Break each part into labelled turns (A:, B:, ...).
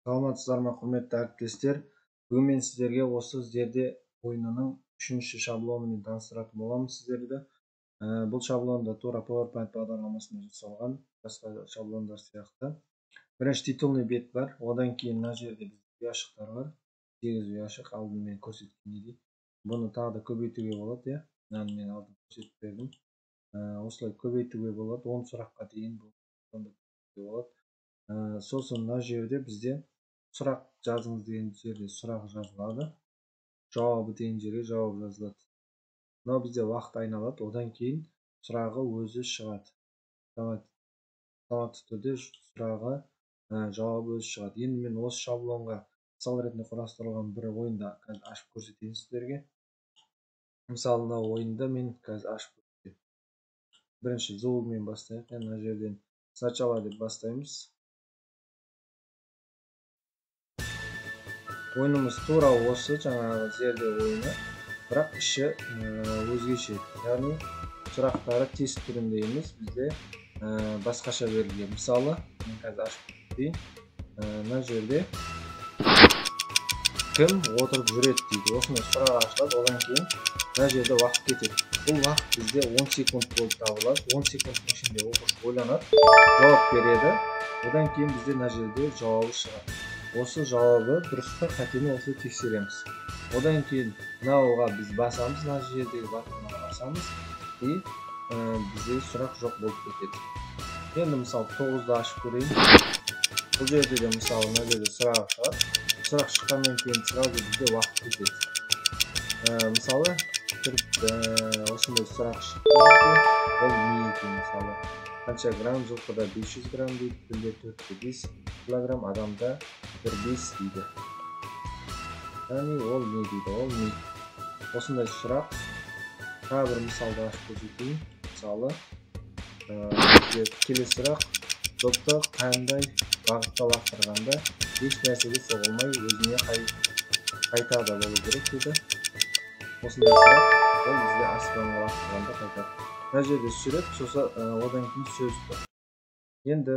A: Саламатсыздар ма, құрметті әріптестер! Бүгін мен сіздерге осы Зерде ойынының үшінші шаблонымен таныстыратын боламын сіздерді. Бұл шаблон да тура PowerPoint бағдарламасында жасалған, басқа шаблондар сияқты. Бірінші титульный бет бар, одан кейін мына жерде бізде ұяшықтар бар. 8 ұяшық, алдын мен көрсеткендей. Бұны тағы да көбейтуге болады, иә. Мынаны мен алдын көрсетіп бердім. Осылай көбейтуге болады, 10 сұраққа дейін бұл болады. Сосын мына жерде бізде сұрақ жазыңыз деген жерде сұрақ жазылады, жауабы деген жерге жауап жазылады. Мынау бізде уақыт айналады, одан кейін сұрағы өзі шығады. Автоматты түрде сұрағы, жауабы өзі шығады. Енді мен осы шаблонға мысал ретінде құрастырылған бір ойынды қазір ашып көрсетейін сіздерге. Мысалы, мына ойынды мен қазір ашып көрсетейін. Бірінші звугымен бастайық. Мына жерден сначала деп бастаймыз. Ойынымыз тура осы жаңағы Зерде ойыны, бірақ іші өзгеше, яғни сұрақтары тест түрінде емес, бізде басқаша берілген. Мысалы, мен қазір ашып көрсетейін. Мына жерде кім отырып жүреді дейді. Осындай сұрақ ашылады, одан кейін мына жерде уақыт кетеді. Бұл уақыт бізде 10 секунд болып табылады. 10 секундтың ішінде оқушы ойланады, жауап береді. Одан кейін бізде мына жерде жауабы шығады. Осы жауабы дұрыс па, қате ме, осы тексереміз. Одан кейін мынауға біз басамыз, мына жердегі батырмаға басамыз и бізде сұрақ жоқ болып кетеді. Енді мысалы 9-ды ашып көрейін. Бұл жерде де мысалы мына жерде сұрақ шығады. Сұрақ шыққаннан кейін сразу бізде уақыт кетеді. Мысалы осындай сұрақ шықты, ол не екен? Мысалы, қанша грамм? Жылқыда 500 грамм дейді, пілде 4,5 килограмм, адамда 1,5 дейді. Яғни ол не дейді? Ол не? Осындай сұрақ. Тағы бір мысалды ашып көрсетейін. Мысалы, бізде келесі сұрақ: допты қандай бағытта лақтырғанда еш нәрсеге соғылмай өзіне қайтады болу керек дейді. Осындай сұрақ, ол бізде аспанға лақтырғанда қайтады. Мына жерде сурет, сосын одан кейін сөз тұр. Енді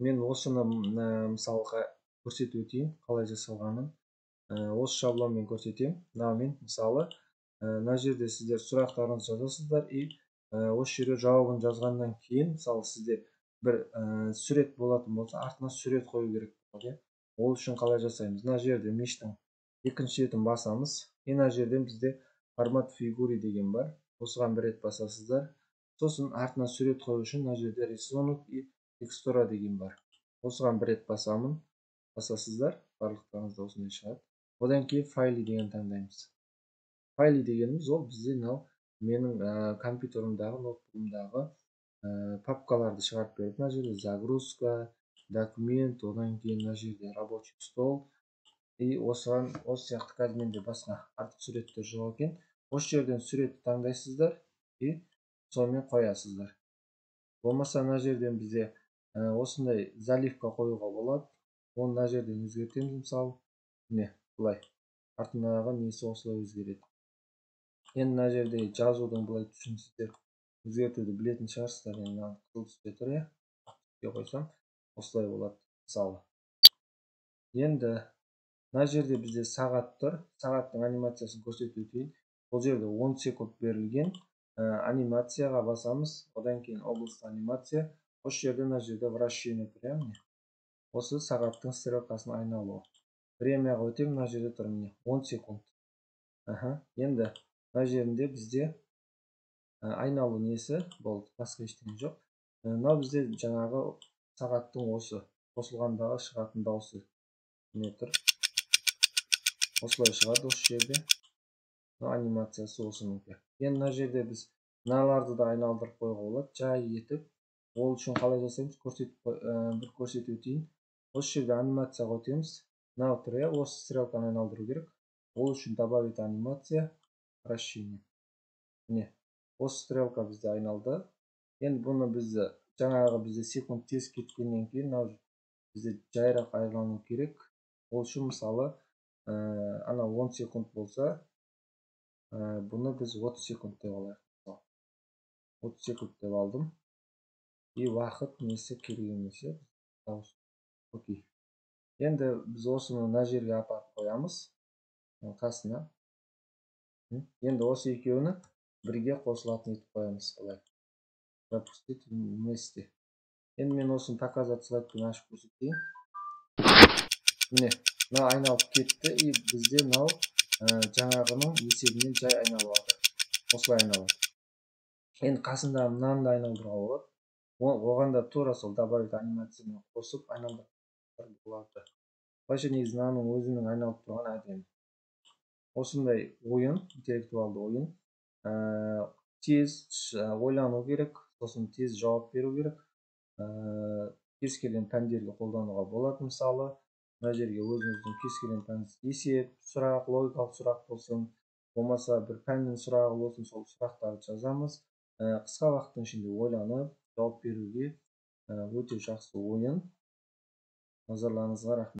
A: мен осыны мысалға көрсетіп өтейін, қалай жасалғанын. Осы шаблонмен көрсетемін. Мынамен мысалы, мына жерде сіздер сұрақтарыңызды жазасыздар и осы жерге жауабын жазғаннан кейін, мысалы, сізде бір сурет болатын болса, артына сурет қою керек болады. Ол үшін қалай жасаймыз? Мына жерде мештің екінші ретін басамыз. И мына жерден бізде формат фигуры деген бар. Осыған бір рет басасыздар. Сосын артына сурет қою үшін мына жерде рисунок и текстура деген бар. Осыған бір рет басамын. Басасыздар, барлықтарыңызда осындай шығады. Одан кейін файлы деген таңдаймыз. Файлы дегеніміз ол бізде мынау менің компьютерімдағы, ноутбугымдағы папкаларды шығарып береді. Мына жерде загрузка, документ, одан кейін мына жерде рабочий стол. И осыған осы сияқты қазір менде басқа артық суреттер жоқ екен. Осы жерден суретті таңдайсыздар и сонымен қоясыздар. Болмаса мына жерден бізде осындай заливка қоюға болады. Оны мына жерден өзгертеміз, мысалы, міне былай артындағы несі осылай өзгереді. Енді мына жерде жазудың былай түсін сіздер өзгертуді білетін шығарсыздар. Енді мынаны қызыл түсте тұр, иә, ақ түске қойсам осылай болады мысалы. Енді мына жерде бізде сағат тұр. Сағаттың анимациясын көрсетіп өтейін. Бұл жерде 10 секунд берілген. Анимацияға басамыз. Одан кейін область анимация. Осы жерде мына жерде вращение тұр, иә, міне. Осы сағаттың стрелкасының айналуы. Времяға өтемін, мына жерде тұр, міне 10 секунд. Енді мына жерінде бізде айналу несі болды, басқа ештеңе жоқ. Мынау бізде жаңағы сағаттың осы қосылғандағы шығатын дауысы міне тұр. Осылай шығады осы жерде. Мына анимациясы осыныкі. Енді мына жерде біз мыналарды да айналдырып қоюға болады, жай етіп. Ол үшін қалай жасаймыз, көрсетіп бір көрсетіп өтейін. Осы жерде анимацияға өтеміз. Мынау тұр, иә, осы стрелканы айналдыру керек. Ол үшін добавить анимация, вращение. Міне, осы стрелка бізде айналды. Енді бұны бізді жаңағы бізде секунд тез кеткеннен кейін мынау бізде жайырақ айналу керек. Ол үшін мысалы, ана 10 секунд болса, бұны біз 30 секунд деп алайық. 30 секунд деп алдым. И уақыт несі керек емес, окей. Енді біз осыны мына жерге апарып қоямыз, қасына. Енді осы екеуіні бірге қосылатын етіп қоямыз былай. Пропустить вместе. Енді мен осыны «Показать слайд» пен ашып көрсетейін. Міне, мына айналып кетті, и бізде мынау жаңағының есебінен жай айналып жатыр, осылай айналады. Енді қасындағы мынаны да айналдыруға болады. Оған да тура сол «Добавить анимация» ны қосып айналдыруға болады. Былайша, негізі, мынаның өзінің айналып тұрғаны әдемі. Осындай ойын, интеллектуалды ойын. Тез ойлану керек, сосын тез жауап беру керек. Кез келген пәндерге қолдануға болады. Мысалы, мына жерге өзіңіздің кез келген пән, есеп, сұрақ, логикалық сұрақ болсын, болмаса бір пәннің сұрағы болсын, сол сұрақтарды жазамыз. Қысқа уақыттың ішінде ойланып жауап беруге өте жақсы ойын. Назарларыңызға рахмет.